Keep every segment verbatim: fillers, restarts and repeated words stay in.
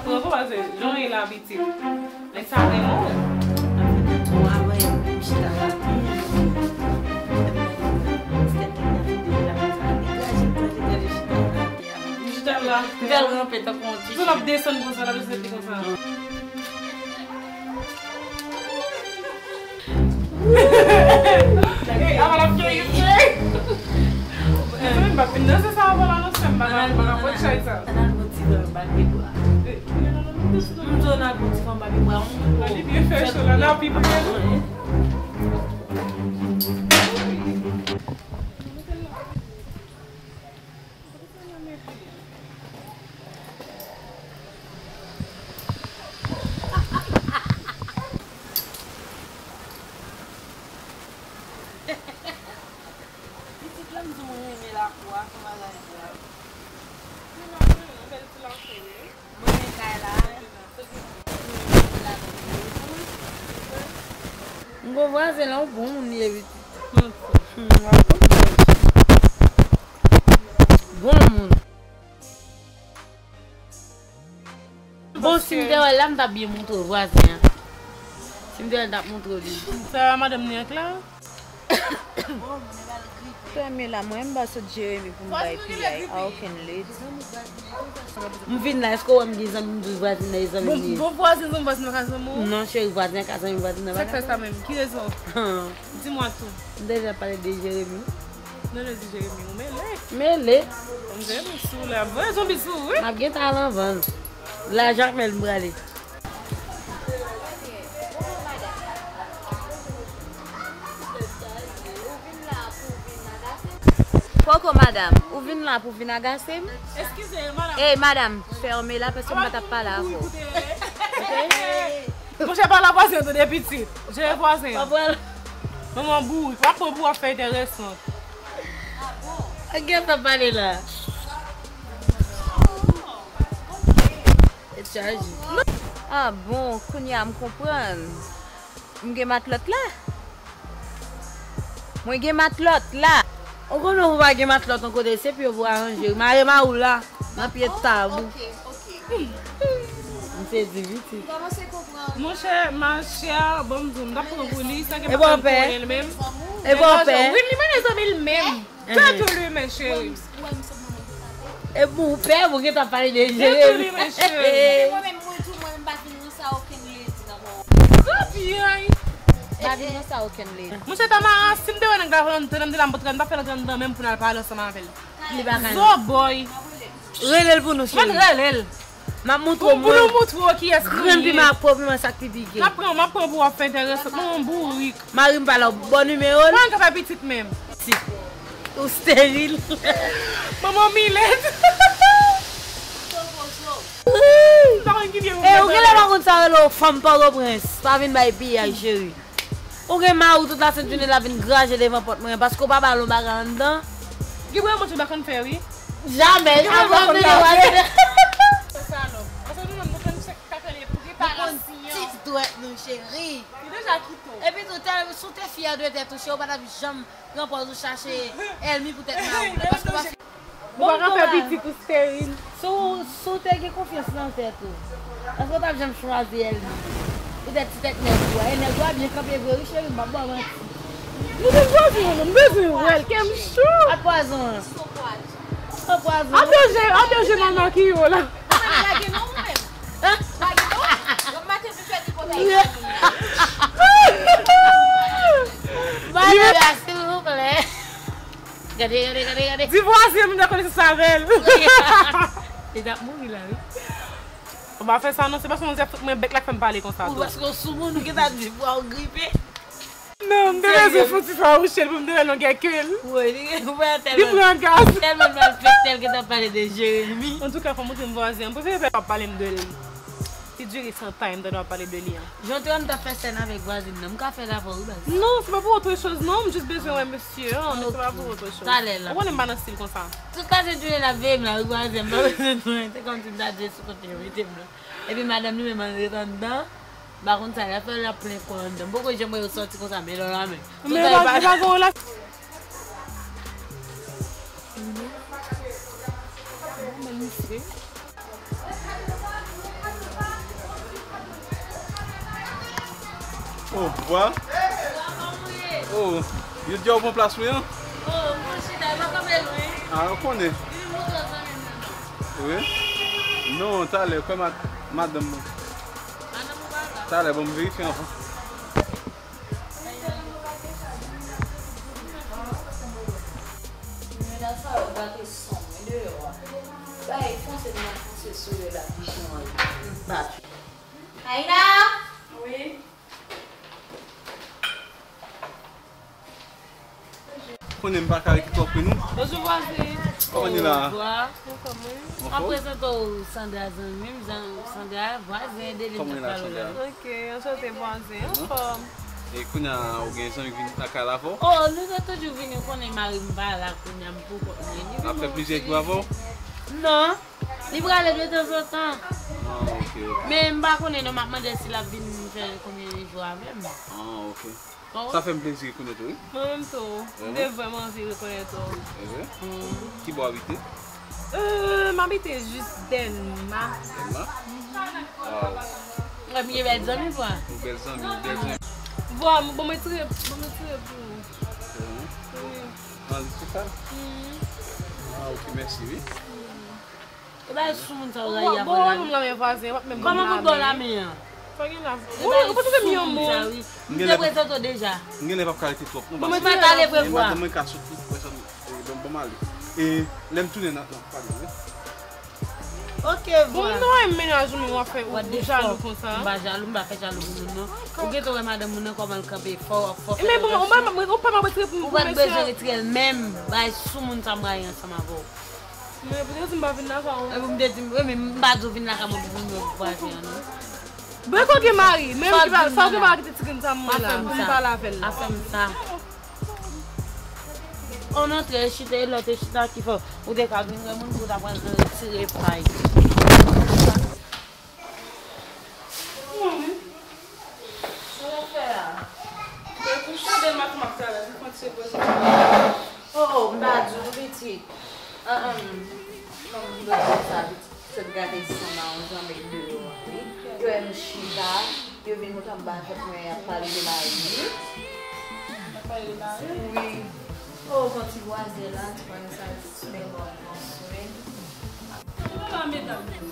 Bravo, paske jan w ye la, pitit. Men sa renmen w. Bon, avan, m chita la. M chita la. M fè l ranpe tankou yon ti chen. L ap desann konsa, l ap desann konsa. Ey, avan l ap fè yon fè. Mezanmi, m pa fin danse sa avan la, non, sè m pa ka, m pa ka pran chay sa. Ann al pran ti bal, bal de bwa. M di w ann al pran ti fanm bal de bwa. Li byen fè cho la, l ap pi byen. Pitit la, m di w mwen renmen lakou a, se bagay grav. Mwen renmen bèl ti lakou, wi. Mwen renmen kay la. M gon vwazen la, yon bon moun li ye, pitit. Hmm, w ap konprann. Bon moun. Bon, si m te wè l la, m t ap byen montre w vwazen an. Si m te wè l, m t ap montre w li. Sa madanm li an klè? Premye la, mwen, m pa sot Jeremi pou m bay piyay a okenn lady. M vin la, èske w wè m gen zanmi, m di vwazen nan e zanmi m li ye? Bon, bon vwazen, zanmi vwazen nan ka zanmi w? Non, cheri, vwazen nan ka zanmi, vwazen nan pa ka zanmi. Sa k fè sa menm? Ki rezon? Di mwa tou. M deja pale de Jeremi. Non, non, di Jeremi, ou mele. Mele. Mwen Jeremi sou la. Voye zonbi sou, wi. M ap gen talan vann. La Jakmèl m prale. Poko, madanm, ou vin la pou vin agase m? Eskize, madanm. Ey, madanm, fèmen la, paske m pa t ap pale avè w. Monchè, pale a vwazen an, tande pitit. Jere vwazen an. Manman bourik, w ap pran pou w ap fè enteresan. Ak gen sa pale la. Tèt chaje. Ah bon, kounye a m konprann. M gen matlòt la. Mwen gen matlòt la. Ou konnen ou pa gen matlòt yon kote, se pye w pou aranje. Mare mari w la, nan pye tab ou. M sezi pitit. Monchè, machè, bon, m di w, m t ap pran pou li, sa gen pa pou konnen l menm. E bòpè. Wi, li mande zanmi l menm. Tèt ou li men cheri. E bon, pè, ou gentan pale de Jeremi. Tèt ou li men cheri. Mwen menm, mwen tou, mwen menm pa vin nan sa okenn ledi nan mwen. Zanbi, ay. Pa vin nan sa okenn ledi. Monchè Tamara, si m te wè nèg la vòlè, m te, m te la, m pa t ka, m pa fè l antre anndan menm pou n al pale ansanm avè l. Li pa ka. Zoboy. Rele l pou nou, cheri. Mwen rele l. M ap montre w, pou nou montre w kiyès nou ye. Grenn piman ak po piman, sa k pi pike. M ap pran, m ap pran pou w ap fè enteresan. Bon, bourik. Mari m pa la, w bon nimewo l. Mwen ka fè pitit menm. Pitit. Ou steril. Manman milèt. M pa konn ki pye pou. E, ou genlè pa konn sa rele w fanm Pòtoprens. Pa vin bay piyay, cheri. Ou gen mari w tout lasent jounen l ap vin graje devan pòt mwen an, paske w pa ba l yon bagay anndan. Gen mwen, mwen tou pa konn fè, wi. Jamè, jamè w ap vin wale. Salòp. Paske nou menm, nou konn chak ka fè li pou li pa la siyan. Ti dwèt nou, cheri. Li deja kite w. Epi tou, tèl, si w te fyè de tèt ou, cheri, w pa t ap janm pran pòz ou chache ènmi pou tèt mari w la, paske w pa Ou pa ka fè pitit ou steril. Si w, si w te gen konfyans nan tèt ou, èske w t ap janm chwazi ènmi? Poutèt ti tèt nèg ou a. E nèg ou a byen kanpe vre wi, cheri, m p ap ba w manti. Nou te pwazon an, m bezwen wè l, kè m cho. Ak pwazon an. Ak pwazon an. Ap danje, ap danje manman ki yo la. Lage non ou menm. Lage non. Yon maten pou fè tripotay. Ba nèg la, silvouplè. Gade, gade, gade, gade. Di vwazen m nan konesans avè l. Li t ap mouri la, wi. Ou pa fè sa non, se paske manzè fout mwen bèk la k fè m pale konsa tou. Ou paske w sou moun, ou gentan di vwa ou gripe. Non, m te bezwen fè yon ti fawouche l pou m te wè longè ke l. Wi, li, ou wè tèlman, li pran gaz. Tèlman l mal fèt, tèl gentan pale de Jeremi. Antouka, fò w montre m vwazen an. M prefere fè l ap pale m de l. Ti diri san tay, m tande w ap pale de li an. Jan w te wè m t ap fè sèn avèk vwazin nan, m ka fè l avè w wi baz. Non, se pa pou otre choz non, m jis bezwen wè mesye an, men se pa pou otre choz. Talè l ap vini. Ou konnen m pa nan stil konsa. Tout kase jounen l ap veye m la wi vwazen, m pa bezwen di w anyen, se kòmsi m ta dwe sou kote yo mete m la. Epi madanm li menm al ret anndan, m pa konn sa l ap fè, l ap plen kò anndan. M poko janm wè yo sòti konsa, men lò la men. Men pa gen relasyon. Bon, men misye. Oh, bwa. Oh, yo di w pran plas mwen an? Oh, mwen chita, mwen kanpe lwen. Ah, ou konnen. Wi. Non, talè, kwè ma-, madanm mwen. Madanm ou pa la? Talè, bon, m verifye anvan. Mwen la sa yo gate san mwen deyò a. Bay franse nan franse sou yo la, bichon an. Bat. Aina! Wi. Konnen m pa ka rete twòp pre nou. Bonjou vwazen. Kòman nou ye la? Bwa. Anfòm, wi. Anfòm? Mwen prezante w Sandra zanmi m, zan-, Sandra vwazen, Delin. Kòman nou ye la, Sandra? Ok, anchante vwazen. Anfòm. E kounye a ou gen zanmi k vin lakay la avè w? Oh, nou te toujou vini, ou konnen mari m pa la kounye a, m pou kont mwen. Li vin. Ap fè plizyè jou avè w? Non. Li prale de tanzantan. Ah, ok, ok. Men m pa konnen non, m ap mande si l ap vin fè konbyen jou avè m. Ah, ok. Oh. Sa fè m plezi rekonèt ou, wi. Mwen menm tou. M te vrèman anvi rekonèt ou. E vre? Mm. Ki bò w abite? Euh, m abite jis Dèlma. Dèlma? Wow. Mwen gen bèl zanmi, vwa. Ou bèl zanmi, ou bèl zanmi. Vwa, bon, mwen tire, bon, mwen tire pou ou. Mhm. Wi. An li se sa? Mhm. Ah, ok, mèsi, wi. E bay sou moun sa yo rayi a. Bon, bon, bon, la men vwazen, w ap menm. Kòman moun bon la men an? Sa gen la. Wi, ou pa twouve m yon moun. M te prezante w deja. M genlè p ap ka rete twòp non. Bon, mwen pa pale vre vwa. Mwen ka sot tout pèsòn. Bon, bon, m ale. E lè m tounen nan, nan, pale, wi. Ok, vwa. Bon, m nan yon mennaj ou menm w ap fè ou jalou konsa. M pa jalou, m pa fè jalou pou moun non. Ou gentan wè madanm moun nan kòman l kanpe fò, w ap fò fè. Men bon, ou pa, ou pa, ou pa retire pou, pou mesye a. Ou pa t bezwen retire l menm. Bay sou moun sa m rayi ansanm avè w. Men poutèt m pa vin lakay ou. Epi m te di, wi, men m pa di w vin lakay mwen pou vin wè vwazen an non. Beko gen mari, menm ki pa, sa w gen mari kite ti grenn sa mwen la, pou m pale avè l la. Pa fè m sa. On antre, chita, e lòt e chita ki fè w te ka vin wè moun pou w ta pral retire pay. Mwen menm. Sa w ap fè a? Mwen kouche de maten m ap travay, pou kont se poze. Oh, oh, m pa di w, pitit. Ah, ah, non, m di w sa, pitit. Sot gade san mawon zanmi deyò a, wi. Yo wè m chita, yo vin kontan m ba tèt mwen y ap pale de mari. Y ap pale de mari? Wi. Oh, gon ti vwazen la, ti vwazen sa, sou de bò, sou de. Ou pa medam yo.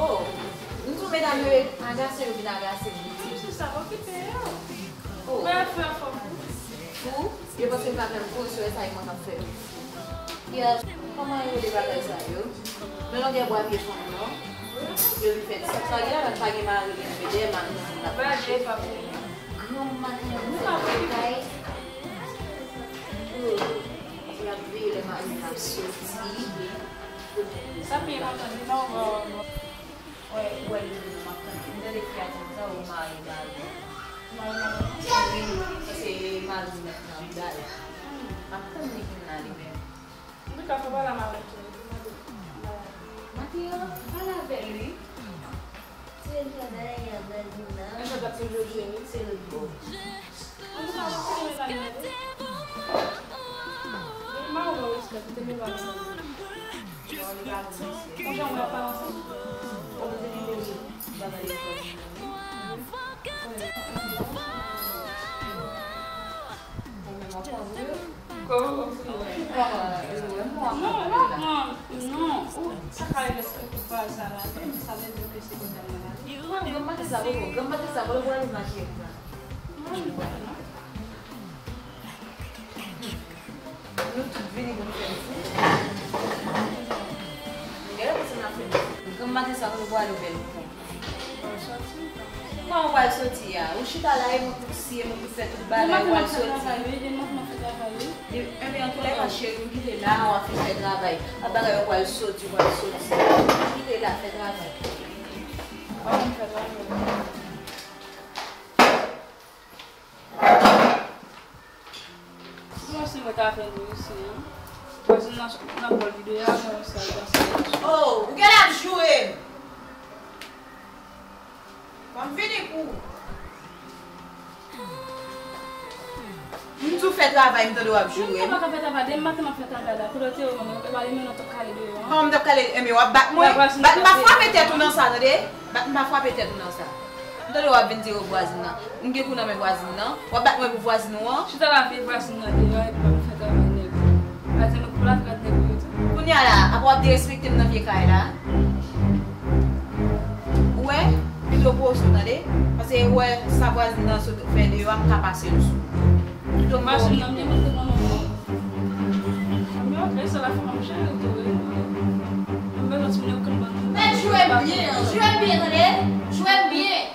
Oh, m di w medam yo agase, yo vin agase m. Se sa, okipe yo. Oh. Mwen ap fè anfòm. Fou? Yo panse m pa fè m fou, se sa yo mwen k ap fè m fou. Kiyès, kòman yo rele bagay sa yo? Men longè bwa pye fanm non. Yo vin fè sa. Sa gen la, pa gen mari, gen fedè, mari nan moun la. Granm maten, yo vin fè bagay. Oh, y ap veye lè mari ap soti. Sa pi enpòtan, li nan ou. Wè, wè, li vin, m ap tann. M tande fi a di konsa, ou mari, mari. Mari, mari. Wi, paske mari m nan bouda l. M ap tann li vin la, li menm. Antouka, fò pale a mari tou. Mateo, pale avè l, wi. Se l k ap bay, y ap bay vin nan. Mwen sa t ap toujou di, wi. Se lòt bò. Antouka, w ap fè medam yo, wi. Depi mari w ba w respè, kite medam yo. Bon, li pa bon mesye. Bon, jan w ap pale ansanm. Bon, li te gen de bagay li fè. Ou menm ankò vre? Kòman w ap fè? Non, non, non. Ou sa ka rive sou tout bagay sa la. Sa vle di ke se medam nan la. Mwen, granm maten sa, bon, granm maten sa, bon, mwen, mwen, maten sa. Mwen, mwen, mwen. Nou tout vini pou nou fè m fou. Gade kòman n ap fè m fou. Granm maten sa, nou pral ouvè l pou. Kòman w pral soti a? Ou chita la, e mwen pou siye, mwen pou fè tout bagay, ou pral soti. Demen maten m ap fè travay, wi. Demen maten m ap fè travay, wi. De, enben, antoulèka, cheri, m kite la, w ap fin fè travay. A bagay, ou pral soti, ou pral soti. Kite la, fè travay. Ou pa konn fè travay. Bon, si mwen ta fè nou isi, hein. Vwazin nan, nan bò l vide a, mwen sa l panse. Oh, ou genlè ap joure m. Ban m vini pou ou. M di w fè travay, m tande w ap joure m. Mwen pa ka fè travay, demen maten m ap fè travay la. Kote w te wè mwen, mwen pa renmen nan tòp kale deyò, hein. Kòman m t ap kale, enben w ap bat mwen? Bat m pa frape tèt ou nan sa, tande? Bat m pa frape tèt ou nan sa. Tande w ap vin dire vwazin nan. M gen kou nan men vwazin nan. W ap bat mwen pou vwazin ou an. Chita la vye vwazin nan deyò epi w ap fè travay nèg. Pa di mwen pou la trèt nèg yo tou. Kounye a la, apa w ap derespekte m nan vye kay la? Ou wè? Pito gwo sou, tande? Paske ou wè sa vwazin nan sot fè deyò a, m ka pase l sou. Pito m Machin nan, m gen kote nan men mwen. Mwen ok, sa la fè m ap jere tou, wi. Mwen bezwen timoun yo konn ban nou. Mèt jwe m byen, jwe m byen, tande? Jwe m byen.